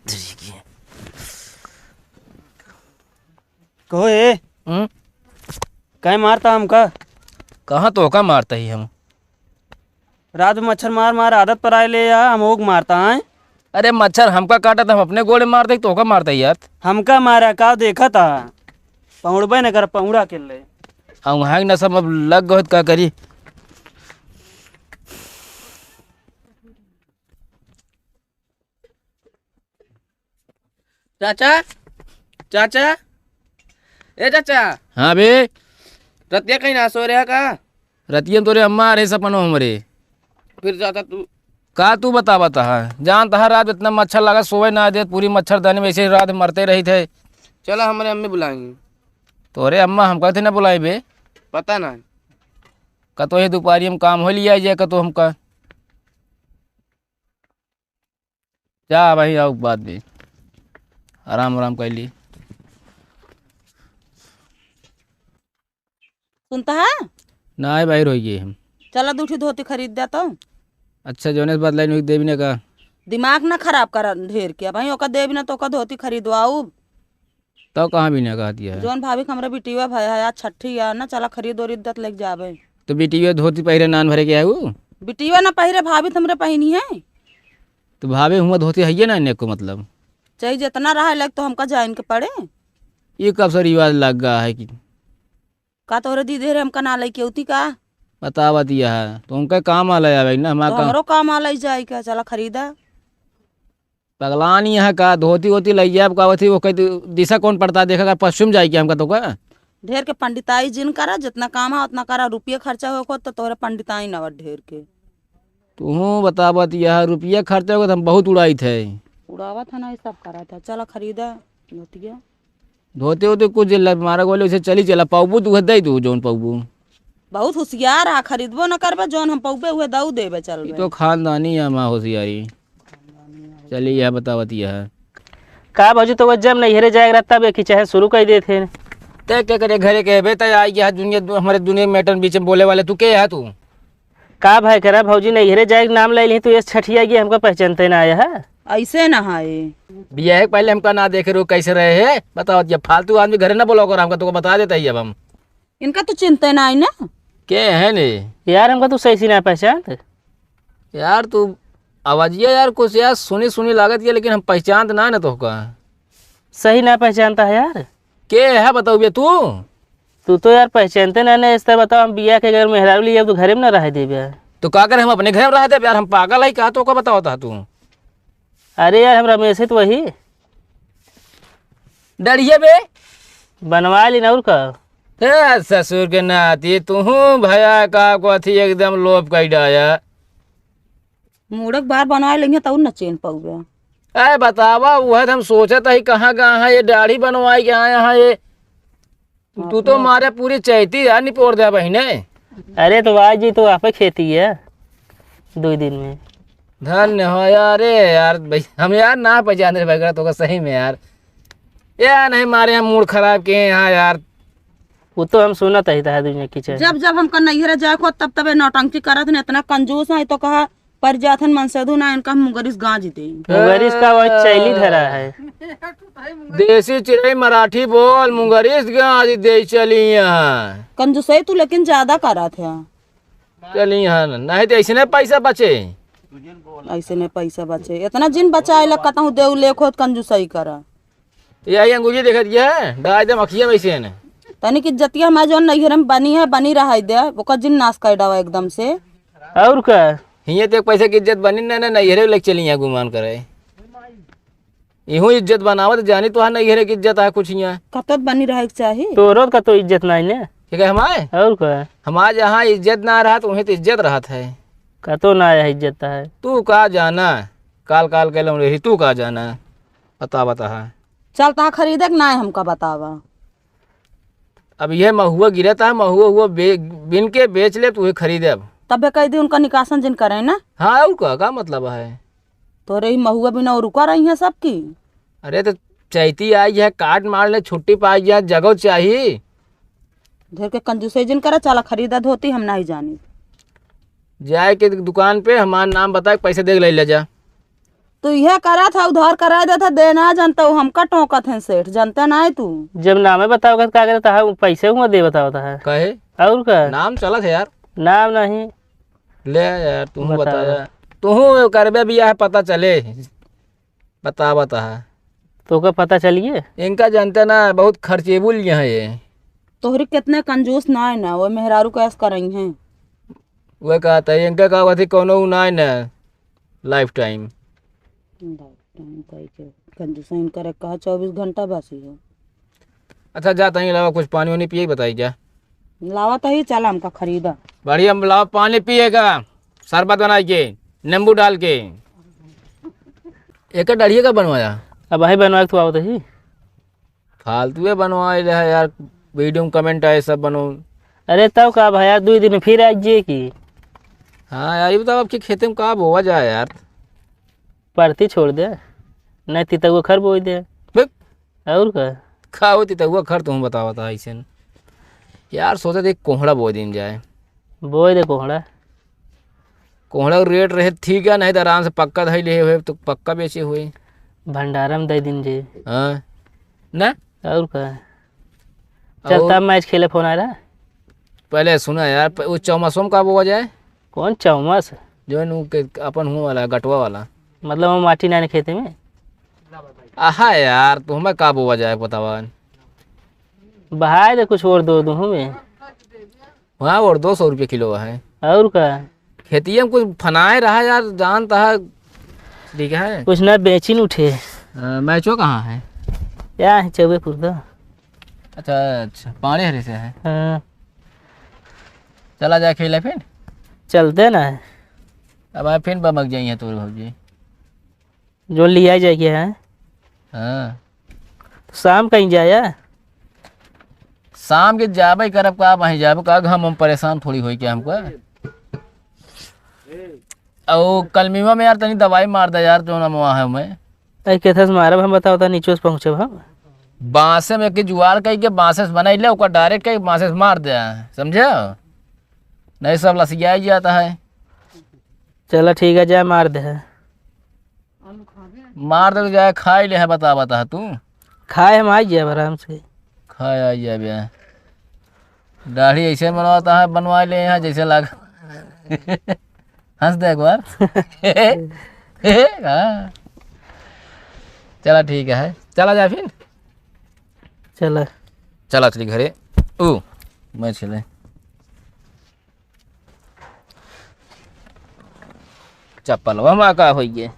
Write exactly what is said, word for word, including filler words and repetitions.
तेरी की। कहो ए, हम्म? काहे मारता हमका? कहाँ तोहका मारता ही हम? रात में मच्छर मार मार आदत पर आए ले या, हम ओग मारता हैं। अरे मच्छर हमका काटत, हम अपने गोड़े मारते ही तोहका मारता ही यार। हमका मारा का देखा था? पहुड़बे न कर, पहुड़ा के ले। हम वहाँ न सब अब लग गए त का करी? चाचा, चाचा, ए चाचा। हाँ बे। रतिया कहीं ना सोए रहा का? रतिया में तोरे अम्मा आ रहे सपनों हमरे। फिर चाचा तू का तू बतावत ह? जानत ह रात इतना मच्छर लगा, सोए ना देत, पूरी मच्छरदानी में ऐसे ही रात मरते रही थे। चला हमरे अम्मी बुलाएंगे। तोरे अम्मा हमका थे ना बुलाए बे। पता ना। कतो ये दोपहरी में काम हो लिया जाए कतो हमका। जा भाई, आओ बाद में आराम आराम कर ली। सुनता है? ना है, बाहर होई गए हम। चला, दू ठे धोती खरीद दे तो। अच्छा, जोने से बदलाई नहीं देवी ने कहा। दिमाग ना खराब करा ढेर के, भाई ओका देवी ना तो ओका धोती खरीदवाऊ। तो कहाँ भी ना कहती है। जौन भाभी के हमरा बिटिया भाई है, आज छठी है ना, चला खरीद ओरीद दत लेके जाबे। तो बिटिया धोती पहिरे नान भरे के है वो? बिटिया ना पहिरे, भाभी तो हमरे पहिनी है। तो भाभी हुआ धोती है ये ना इन्हें को मतलब। चाहे जितना रहा लग तो हमका जाइन के पड़े। ये कब से रिवाज लग गया है कि का तोहरे दीदी रे हमका ना लइके उती का? बतावत यह है, तो उनका काम आला आवे ना, हमारा तो काम। हमरो काम आला ही जाए का, चला खरीदा। पगलान यहाँ का धोती वोती लइ जाब का होती, वो कहती दिशा कौन पड़ता है, देखा का पश्चिम जाए के हमका तो का? ढेर के पंडिताई जिन करा, जितना काम है उतना करा, रुपये खर्चा हो को तो तोहरे पंडिताई ना ढेर के। तू बतावत यह रुपया खर्चा हो तो हम बहुत उड़ाई थे। उड़ावत है ना, ये सब करा था। चला खरीदा धोतिया। धोते होते कुछ जिला मारा गोले उसे चली चला, पाउबू तू दे दू जौन पाउबू। बहुत होशियार आ, खरीदबो न करबे, जौन हम पउबे उहे दऊ देबे, चल ई बे। तो खानदानी है माँ होशियारी। चली यह बतावत यह। का भौजी, तो वह जब नैहरे जाए रहता बे कि चाहे शुरू कर देते हैं। ते के करे घरे के बे, ते आई यह दुनिया, दु-, हमारे दुनिया में मैटर बीच में बोले वाले, तू के है तू? का भाई करा भौजी, नैहरे जाए के नाम ले ली, तू ये छठिया गई, हमको पहचानते ना आया है। ऐसे ना है। बियाह के पहले हमका ना देखे रहो, कैसे रहे है, बताओ। जब फालतू आदमी घरे ना बोला करो हमका, तो बता देता ही अब हम। इनका तो चिंता ना है ना। के है ने? यार, हमका तू सही से ना पहचानत। यार, तू आवाजिया यार, कुछ यार सुनी सुनी लागत है, लेकिन हम पहचानत ना है ना तोहका। सही ना पहचानता है यार। के है बताओ बे तू? तू तो यार पहचानते ना, ना, इस तरह बताओ, हम बिया के अगर मेहरारू लिए, अब तो घरे में ना रह देबे। तो का करे, हम अपने घर में रह देबे यार, हम पागल है का? तो का बताओ था तू? अरे यार, हम रमेश है तो वही। डरिए बे। बनवा ली ना, और का? ए, ससुर के नाती, तू भया का को अथी एकदम लोप कर डाया। मूड़क बार बनवाए लेंगे तब न चेन पउबे। ए, बतावा, उहे त हम सोचत हई, कहाँ, कहाँ ये दाढ़ी बनवाई के आया है ये। तू तो मारे पूरी चैती यार निपोर दे बहिने। अरे, तो आज जी तो आपे खेती है, दो दिन में। धन्य हो यार, ए यार, भाई, हम यार ना पहचान रहे भाई, तो सही में यार। यार, नहीं मारे, हम मूड खराब किए हैं यहाँ यार। वो तो हम सुनत ही था दुनिया की चैन। जब जब हमका नैहरे जाए को, तब तबे नौटंकी करत ने, इतना कंजूस है, तो कहा, पर जाथन मनसेधु ना, इनका मुंगरिस गांज दे। मुंगरिस का वह चैली धरा है। देसी चिरई मराठी बोल, मुंगरिस गांज दे चली यहाँ। कंजूसई तू लेकिन ज्यादा करत है। चली यहाँ न, नहीं तो ऐसे नहीं पैसा बचे। ऐसे नहीं पैसा बचे, इतना जिन बचाए ला, कतहूँ देऊ लेख होत कंजूसई करा। यही अंगूरी देखत ये, डाल दे मखिया में से ने। तनिक इज्जतिया हमारे जौन नैहर में बनी है, बनी रहा दे, ओकर जिन नाश कर डावा एकदम से। और का? हिये तो एक पैसे की इज्जत बनी ना, ना, नैहरे लेके चली यहाँ गुमान करे। इहू इज्जत बनावत जानी तो नैहरे की इज्जत है कुछ यहाँ। कतत बनी रहे के चाही। तोरो कतो इज्जत नहीं ने। ठीक है हमारे? और का? हमारे जहाँ इज्जत ना रहत, वहीं तो इज्जत रहत है। कतो ना है इज्जत है। तू का जाना? काल काल के लौंडे ही, तू का जाना? बतावा तहा। चल, तहा खरीदे के नाय हमका बतावा। अब ये महुआ गिरत है, महुआ हुआ बे-, बिन के बेच ले, तू ही खरीदे अब। तबे कह दी उनका निकासन जिन करे ना। हाँ, और का, का मतलब है? तोरे ही महुआ बिना और रुका रही हैं सबकी। अरे तो चैती आई है, काट मार ले, छुट्टी पाई है, जगह चाही। ढेर के कंजूसई जिन करा, चला खरीदा धोती, हम नहीं जानी। जाए के दुकान पे हमार नाम बता के पैसे दे के ले, ले जा। तू इहे करत ह, उधार कराए देत ह, दे ना जानता हूँ, हमका टोकत हैं सेठ, जानते ना है तू। जब नामे बताओ का करे, तहा पैसे हुआ दे बताओ तहा। कहे? और का? नाम चलत है यार। नाम नहीं। ले यार, तू बता बताओ। यार। तू करबे बियाह, पता चले। बता, बता। तो का पता चलिए? इनका जानते ना, बहुत खर्चेबुल यहाँ ये। तोहरी कितने कंजूस ना है ना, वो मेहरारू का ऐस करई हैं। वो कहता है, इनका का कथी कोनो उ ना है ना, लाइफ टाइम। लाइफ टाइम कही के कंजूस इनकर एक कहा चौबीस घंटा बसी हो। अच्छा, जा तहीं लावा कुछ पानी वानी पिए, बताई जा। लावा तही, चला हमका खरीदा। बढ़िया लावा पानी पिएगा, शरबत बनाई के, नींबू डाल के। एक डढ़िया का बनवाया? अब भाई बनवा के तू आवत ही। फालतू बनवाए रहा यार, वीडियो में कमेंट आए सब बनो। अरे तब का भाई, यार, दो दिन में फिर आ जाइए कि। हाँ यार, ये बताओ आपके खेते में का बोवा जाए यार? परती छोड़ दे, नहीं तितगो खर बोई दे। बे, और का? का हो तितगुआ खर, तुम बतावा था ऐसे न। यार, सोचा थे कोहड़ा बोए दिन जाए। बोए दे कोहड़ा। कोहड़ा के रेट रहे ठीक है, नहीं तो आराम से पक्का धई ले हुए तो पक्का बेचे हुए। भंडारा में दे दिन जे। हाँ। ना? और का? और चल, तब मैच खेले फोन आ रहा। पहले सुना यार, प-, वो चौमासों में का बोआ जाए? कौन चौमास? जो नु के अपन हुआ वाला, गटवा वाला। मतलब वो माटी नाने खेते में? आहा यार, तो हमें का बोआ जाए बतावा? बहाए दे कुछ और दो, दो हमें। हाँ, और दो सौ रुपये किलो है। और का? खेतिया में कुछ फनाए रहा यार, जानता है, ठीक है। कुछ ना बेचिन उठे। अ, मैचो कहाँ है? या है चौबेपुर का। अच्छा, अच्छा, पाड़े हरे से है। हाँ। चला जाए खेला फिर? चलते ना है। अब आए फिर बमक जाइए तोर भौजी। जो लिया जाए के है। हाँ। तो शाम कहीं जाया? शाम के जाबे करब का, वहीं जाबे का, हम, हम परेशान थोड़ी होई क्या हमको? और कलमीवा में यार तनी दवाई मार दे यार, जो ना मुआ है मैं। अरे केथा से मारब हम, बताओ तो नीचे से पहुँचब हम। बांसे में के जुआड़ कई के बांसे से बनाई ले, ओकर डायरेक्ट कई बांसे से मार दे, समझे? नहीं सब लसिया ही जाता है। चला ठीक है, जा मार दे। मार दे तो जाए खाई ले है, बता, बता तू। खाए हम आई जाए आराम से। खाए आई जाए बे। दाढ़ी ऐसे बनवाता है, बनवा ले यहाँ जैसे लाग। हंस दे एक बार। हाँ। चला ठीक है, चला जाए फिर। चला। चला चली घरे। ऊ, मैं चले। चप्पलवा मा का होइए?